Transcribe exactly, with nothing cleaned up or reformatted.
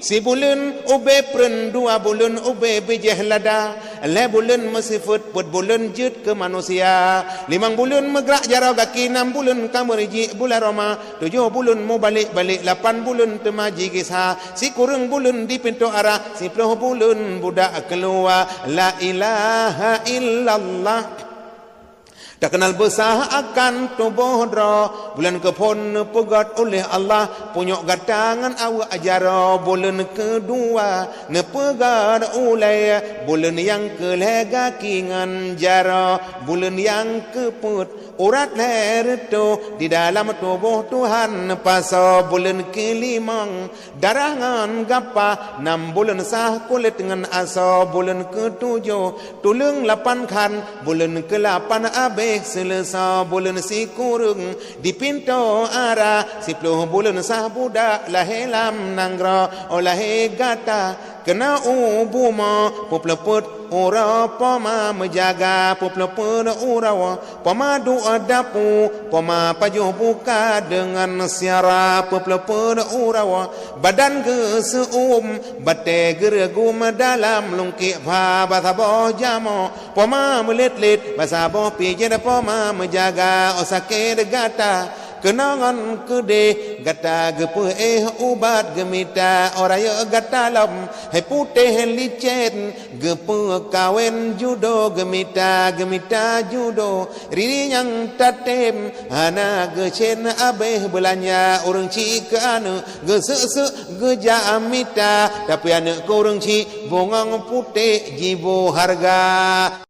Sibuleuen ubé preun, dua buleuen ubé bijéh lada, lhée buleuen meusifeuet, peuet buleuen jeuet keu manusia, limong buleuen meugrak jaroe gaki, nam buleuen ka meurijik bulan Roma, tujoh buleuen mubalek-balek, lapan buleuen teuma jigisa, sikureueng buleuen di pintoe ara, siploh buleuen budak keuluwa. La ilaha illallah. Takeunal beusah akan tuboh droe, buleuen keuphon neupeugét uléh Allah, punyok gata ngon aweuek jaroe. Buleuen keudua neupeugét ulée, buleuen nyang keulhée gaki ngon jaroe, buleuen nyang keupeuet urat lhée reutôh, di dalam tuboh Tuhan pasoe. Buleuen keulimong darah ngon gapah, nam buleuen sah kulét ngon asoe. Buleuen keutujoh tuleueng lapan khan, buleuen keulapan abéh seuleusoe. Buleuen sikureueng di pintoe ara, siploh buleuen sah budak lahé lam nanggroe. Oh lahé gata keunoe u bumoe, peupleupeuet uroe poma meujaga, peupleupeuet uroe poma duek dapu, poma pajoh buka deungon syara, peupleupeuet uroe badan geuseu'uem, batée geureugum dalam lungkiek pha. Bak saboh jamoe poma meulét-lét, bak saboh pih jeuet poma meujaga. Oh sakét gata keunoe ngon keudeh, gata geupeuéh ubat geumita. Oh rayeuk gata lom hai putéh licén, geupeukawen judo geumita, geumita judo. Riri nyang tatem hana geucén abéh beulanja. Ureuëng chik keu aneuëk geuseuk-seuk geujak mita, tapi aneuëk keu ureuëng chik bungöng putéh jiboh hareuga.